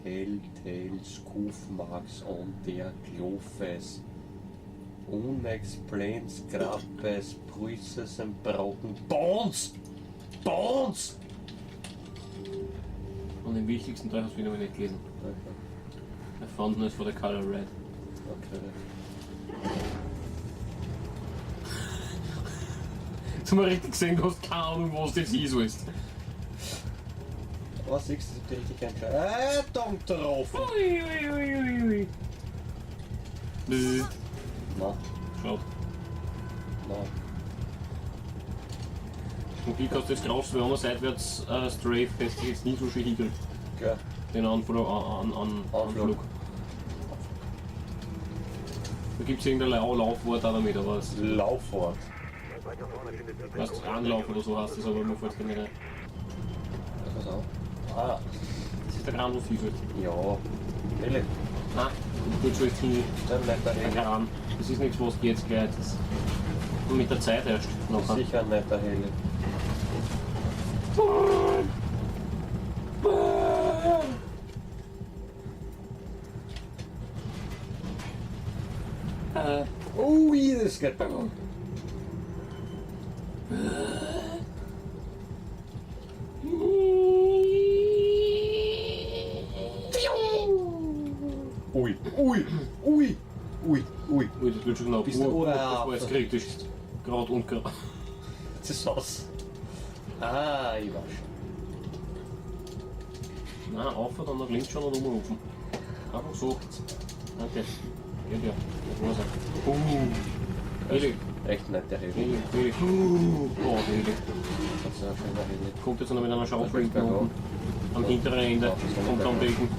Telltales Kufmarks on der Klofes. Unexplained Scrappes, Bruises and Broken Bones! Bones! Und den wichtigsten Teil hast du wieder nicht gelesen. Okay. A fondness for the color red. Okay. Jetzt haben wir richtig gesehen, du hast keine Ahnung, was das ist. Alles. Was siehst du, die richtige Entscheidung getroffen? Ui, ui, ui, ui, ui. Bzzzt. Na, Schaut. na. Zum Glück hast du das Gras, weil anders seitwärts strafe, hättest du jetzt nie so schön hingekriegt. Gell. Den Anflug. An, Anflug. Anflug. Da gibt es irgendein Laufwort auch damit, aber es Laufwort. Weiter vorne findet sich weißt, Anlauf oder so heißt das, aber mir fällt es nicht ein. Das war's auch. Ah, Das ist der Kran, wo viel wird. ja. Heli. Nein, du sollst hin. Das ist ein netter Der Heli. Kran. Das ist nichts, was jetzt gleich. Das und mit der Zeit erst. Nachher. Sicher ein netter Heli. Ui, das geht bergab. Ui, ui, ui, ui, ui. Ui, das wird schon knapp. Bist du- Oh, Ah, das war jetzt kritisch. Grad und grad. Das ist aus. Ah, ich weiß schon. Nein, auf, dann nach links schauen und umrufen. Einfach so. Danke. Geht ja. Das war's auch. Heli, Echt netter Heli. Heli, Heli. Oh, Heli. Das ist ein schöner Heli. Kommt jetzt noch mit einer Schaufel Das ist hinten unten. Am hinteren Ende. Ja, das ist Kommt am bergauf. Decken.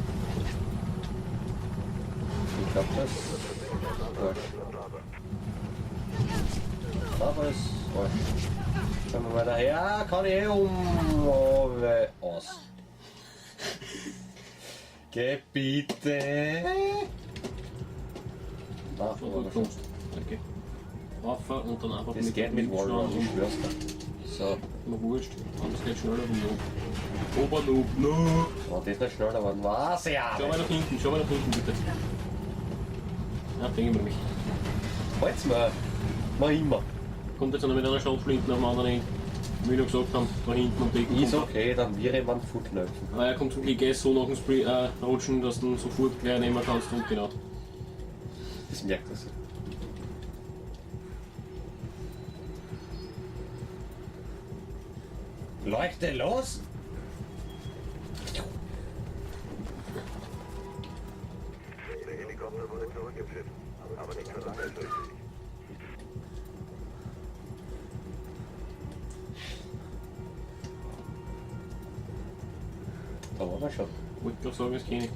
Ich glaube, das ist Arsch. Aber es ist Arsch. Schauen wir mal daher. Kann ich eh um. Oh, weh, aus. Geh bitte. Na, So, du kommst. Danke. Rauf und dann einfach Das geht mit links Wallrun, schauen ich schwör's dir. So, und na wurscht. Anders geht schneller vom Noob. Obernoob, no! wenn das nicht schneller war, was ja. Schau mal nach hinten, schau mal nach hinten bitte. Ja, denke ich mir nämlich. Halt's mal. Mach immer. Kommt jetzt noch mit einer Schrotflinte am anderen Ende. Wie wir noch gesagt haben, da hinten am Decken. Ist kommt okay, dann wäre man Fußknöpfen. er. Ah, er kommt zum Glück eh so nach dem Spring, Rutschen, dass du ihn sofort gleich nehmen kannst und genau. Das merkt er sich. Leuchte los! Der Helikopter wurde zurückgepfiffen, aber nicht für lange, fürchte ich. Da waren wir schon. Wollte gerade sagen, das kenne ich.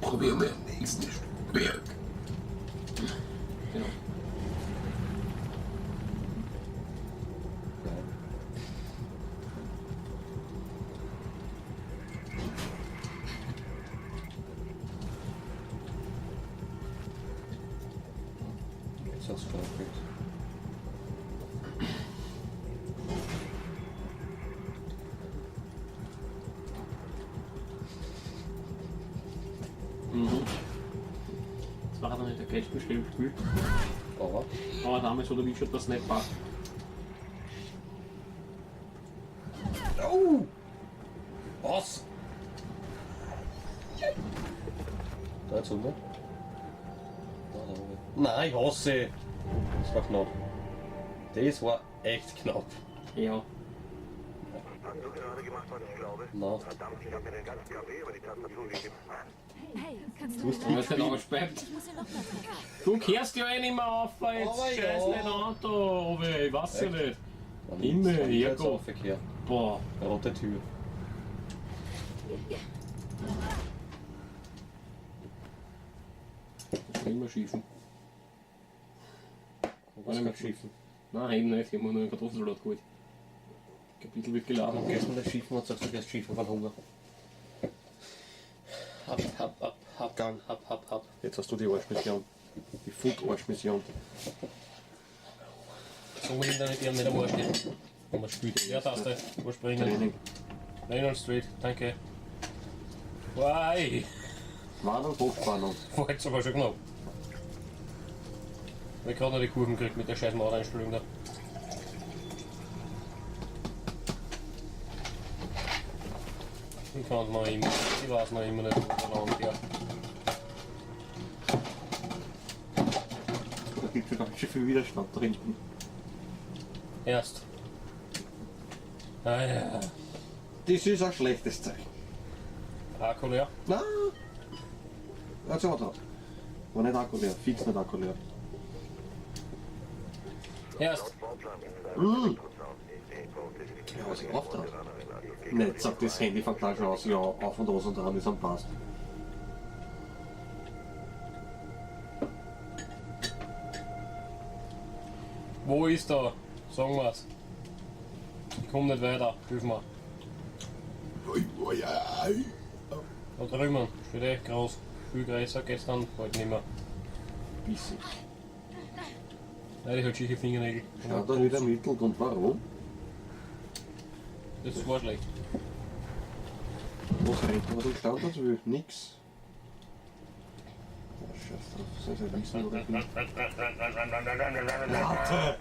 Probieren wir den nächsten Berg. Genau. Nein. Jetzt hat's verrückt. Mhm. Das war dann nicht der geilste Spiel. Aber Aber damals hat er wie schon das nicht passt. Oh! Was? Da jetzt unten? Da, da oben. Nein, ich hasse! Das war knapp. Das war echt knapp. Ja. Hast du gerade gemacht, was ich glaube? Na. Verdammt, ich habe mir den ganzen Kaffee über die Tastatur gegeben. Hey, kannst Du du hast mir Du hast helfen? nicht angespeibt. Ich muss hier nochmal treffen. Du kehrst ja eh nicht mehr auf, weil jetzt Aber scheiß ja. nicht an da, Owe, ich weiß ja Echt? nicht. Wann Himmel, wann ich jetzt Herrgott. aufgekehrt? Boah, Rote Tür. das kann immer schiefen. Was kann schiefen? Nein, eben nicht, ich hab mir nur einen Kartoffelsalat geholt. Kapitel wird geladen. Du gehst mit Schiefen und sagst, du gehst schiefen von Hunger. Hab, hab, hab, hab, Gang, hab, hab, hab. Jetzt hast du die Arschmission. Die Food-Arschmission. So will ich da nicht, die haben nicht am Arsch stehen. Wenn man spielt. Leertaste, überspringen. Training. Reynolds Street, danke. Why? Warnung, Hochspannung. War jetzt sogar schon knapp. Weil ich gerade noch die Kurven gekriegt mit der scheiß Mauteinstellung da. Ich kann noch immer, ich weiß noch immer nicht, wo der Land ja. Da gibt es ganz schön viel Widerstand drin. Erst. Ah ja. Das ist ein schlechtes Zeichen. Akku leer. Na, jetzt aber da. War nicht Akku leer, fix nicht Akku leer. Erst. Laut Bauplan gibt es einen Mm. Elektrozaun. Den Ja, was ich auftat. Nicht, sagt das Handy fängt da schon aus, ja, auf und aus und dran ist am passt. Wo ist er? Sagen wir's. Ich komm nicht weiter. Hilf mir. Da drüben steht echt groß. Viel größer geht's dann bald nicht mehr. Bisschen. Nein, ich hab schiefe Fingernägel. Schaut da wieder ermittelt und warum? Das war schlecht. Was rennt was im Standard will? Nix. Ja, scheiß drauf, soll ich halt wissen oder nicht? Warte!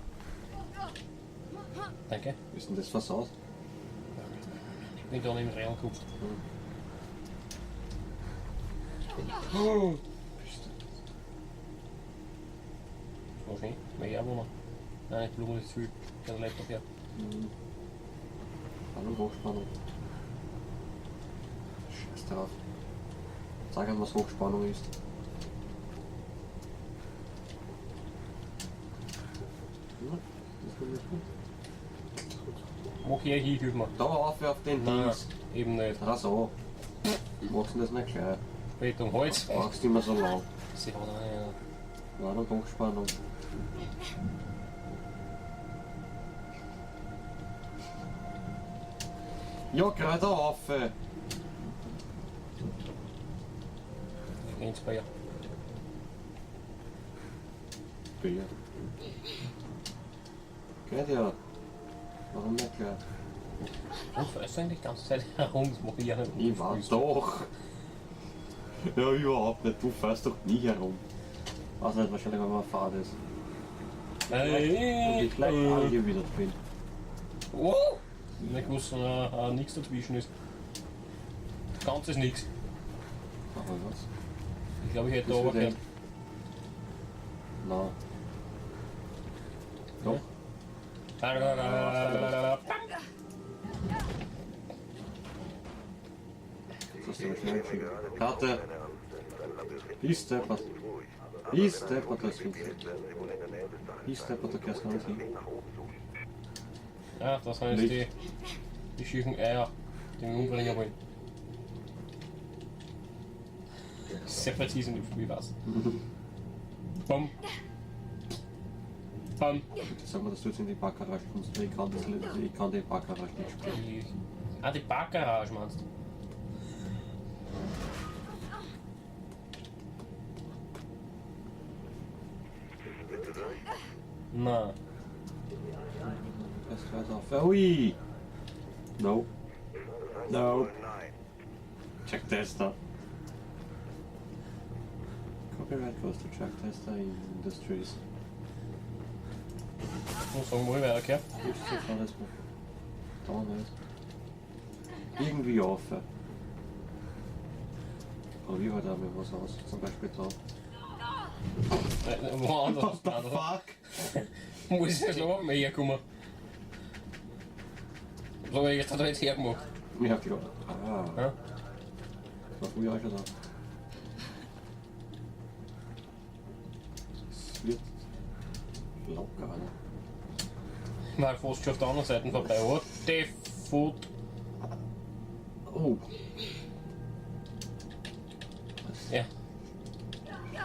Danke. Ist denn das versaut? Ich bin gar nicht im Real gekupft. Oh. Bist Das war schön. Mein Einwohner. Nein, Blumen ist zu viel. Kein Laptop her. du? Spannung, Hochspannung. Scheiß drauf. Sag ihm, was Hochspannung ist. Ja, das war nicht gut. Wo geh ich hin? Hilf mir. Da auf, auf den Nein, Dings. eben nicht. Ach so. Machst du das nicht gleich? Beton Holz. Brauchst immer so lang. Sie hat eine. Warnung, Hochspannung. Ja, gerade auf! Eins bei ihr. Bier. Geht ja. Warum nicht gleich? Warum fährst du eigentlich die ganze Zeit herum? Das mache ich ja nicht. Ich war doch. Ja, überhaupt nicht. Du fährst doch nie herum. Weiß nicht, wahrscheinlich, weil man Fahrt ist. Und ich gleich angewidert bin. Oh! Nicht gewusst, dass nichts dazwischen ist. Ganzes nix. Aber was? Ich glaube, ich hätte da Das wird runtergehört. Nein. Doch. Das hast du aber schnell geschickt. Karte! Ist deppert. Ist deppert, das Fenster. Ist deppert, da gehst du nicht hin. Ja, das sind jetzt die schiefen Eier, die wir umbringen wollen. Sehr präzise in dem Spiel war's. Bam. Bam. Bitte sag mal, dass du jetzt in die Parkgarage kommst, weil ich kann, das, ich kann die Parkgarage nicht spielen. Ah, die Parkgarage meinst du? Na, Erst weiter auf. Ui! No. No. Check Tester. Copyright goes to Chuck Tester Industries. ich muss sagen, wo ich weiterkehre. Gibt's das war das mal. Da nicht. Irgendwie auf. Probier halt auch mal was aus. Zum Beispiel da. Woanders. fuck? Muss ich jetzt noch mal herkommen? So habe ich jetzt da jetzt hergemacht. Ja, klar. Ah. Ja? Das war früher auch schon da. Es wird locker, ne? Nein, fast schon auf der anderen Seite vorbei. What the fuck? Oh. Ja.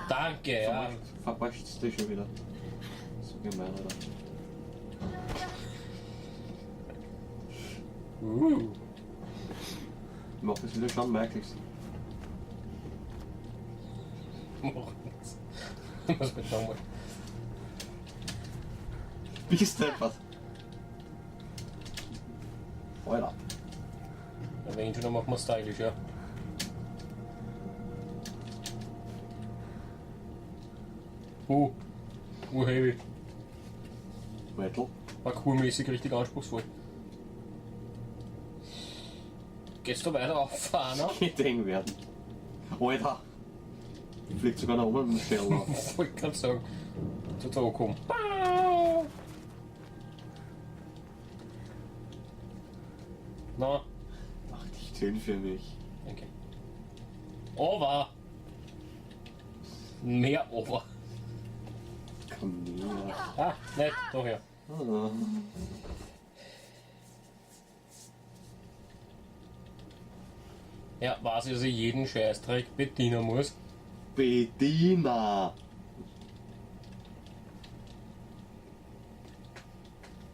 Danke, ja. Verpasst dich schon wieder. So gemein, oder? Ich mach das wieder schon Michaels. Mach nichts. Was mit nochmal? Bist deppert. Alter. Ja, wenn schon, dann machen wir stylisch, ja. Heavy. Metal. Parkourmäßig richtig anspruchsvoll. Geht's da weiter auf, Fahner? Geht eng werden. Alter. Fliegt sogar nach oben mit dem Schädel auf. Wollte gerade sagen. Total angekommen. Na, Mach dich dünn für mich. danke. Over! Mehr over. Komm näher. Ah, nicht, doch ja. Ah. Ja, weiß ich, dass ich jeden Scheißdreck bedienen muss. Bediener.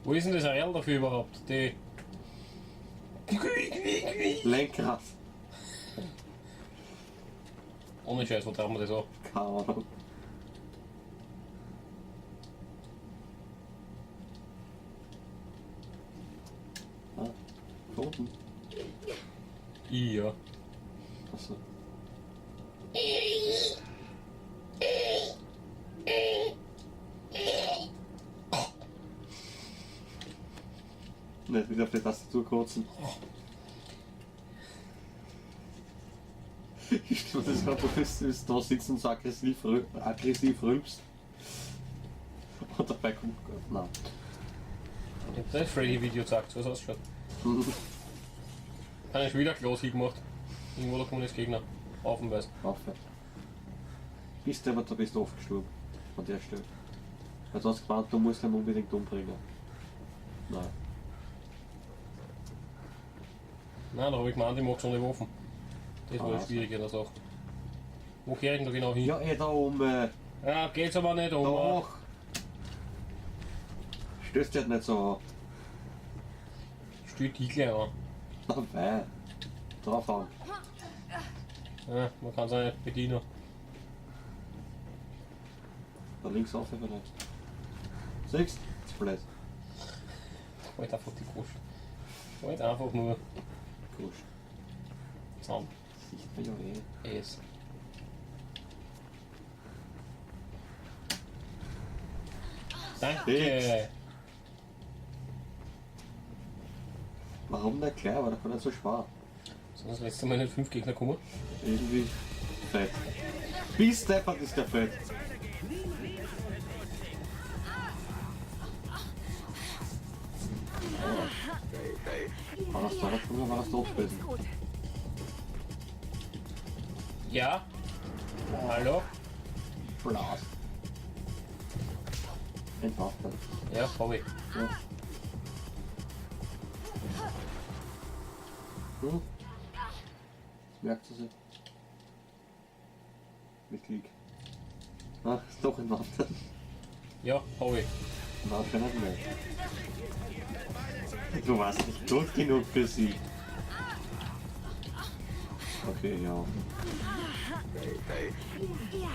Wo ist denn das Areal dafür überhaupt? Die. Lenkrad. Ohne Scheiß, wo trauen wir das an? Keine Ahnung. Ah, da unten. Ja. Achso. Nicht wieder auf die Tastatur kotzen. Ich stelle mir das gerade vor, dass du da sitzt und so aggressiv, aggressiv rülpst. Und dabei kommt. Nein. Ich hab das Freddy-Video gezeigt, so es ausschaut. Habe ich wieder Klos hingemacht. Irgendwo da kommen jetzt Gegner. Haufenweise. Waffe. Bist du aber, da bist du oft gestorben. An der Stelle. Weil du hast gemeint, du musst ihn unbedingt umbringen. Nein. Nein, da habe ich gemeint, ich mach's ohne Waffen. Das war Ah, die schwierige der Sache. Wo geh ich denn da genau hin? Ja, eh da oben. Ja, geht's aber nicht um. Doch. Stößt dich halt nicht so an. Stell die gleich an. Na wei. Draufhauen. Ja, man kann's auch nicht bedienen. Da links auf vielleicht. Siehst? Ist blöd. Halt einfach die Koscht. Halt einfach nur Koscht. zusammen. Sieht man ja eh. Es. Danke! Warum nicht gleich? War doch gar nicht so schwer. Sind das letzte Mal nicht 5 Gegner gekommen? Irgendwie fett. Bis deppert ist der fett. War das da oder war das da oben gewesen? Gut. Ja? Hallo? Blas. Entwaffnet. Ja, hab ich. Ja. Hm? Das merkt sie sich. Mit Glück. Ah, ist doch entwaffnet. Ja, hab ich. Na, anscheinend nicht. Du warst nicht gut genug für sie. Okay, ja. Ja,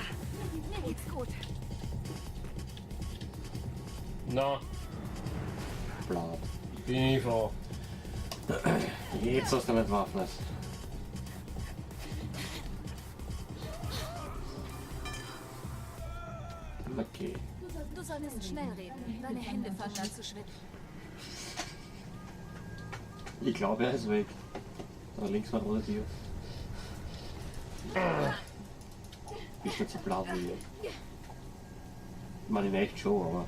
mir geht's gut. Na, Bla. bin ich froh. Jetzt hast du nicht entwaffnet. Okay. Du solltest schnell reden. Deine Hände fangen an zu schwitzen. Ich glaube, er ist weg. Da links war ohne Tier. Bist nicht so blau wie ich. Ich meine, in echt schon, aber.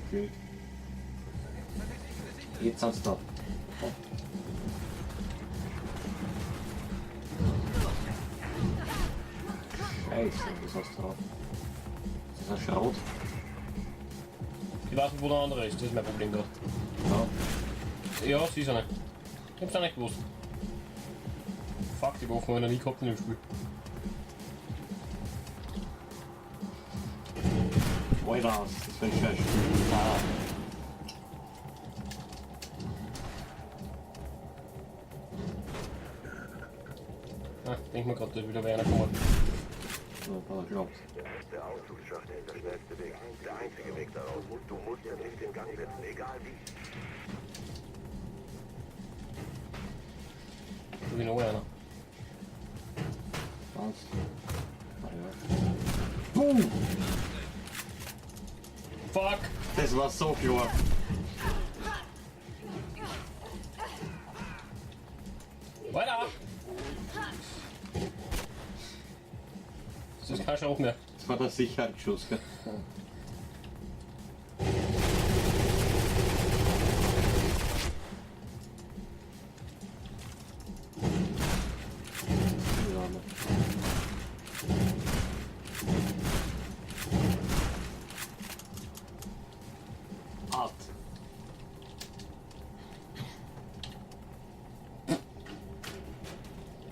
Okay. Jetzt sind's da. Scheiße, was hast du drauf? Das ist ein Schrot. Ich weiß nicht, wo der andere ist, das ist mein Problem gerade. Ja. Ja, sie ist eine. Ich hab's auch nicht gewusst. Fuck, die Waffen habe ich noch nie gehabt in dem Spiel. Alter, was ist das für ein scheiß Spiel? Ah. Ah, denk mir gerade, da ist wieder wer einer gekommen. Ja, aber glaubt. Der Auszugsschacht ist der schnellste Weg. Der einzige Weg daraus. Du musst den Lift in Gang setzen, egal wie. Du wie noch einer. Was? Ah, ja. Boom! Fuck! Das war so klar. Weiter! Das ist kein Schrauch mehr. Das war der Sicherheitsschuss, gell?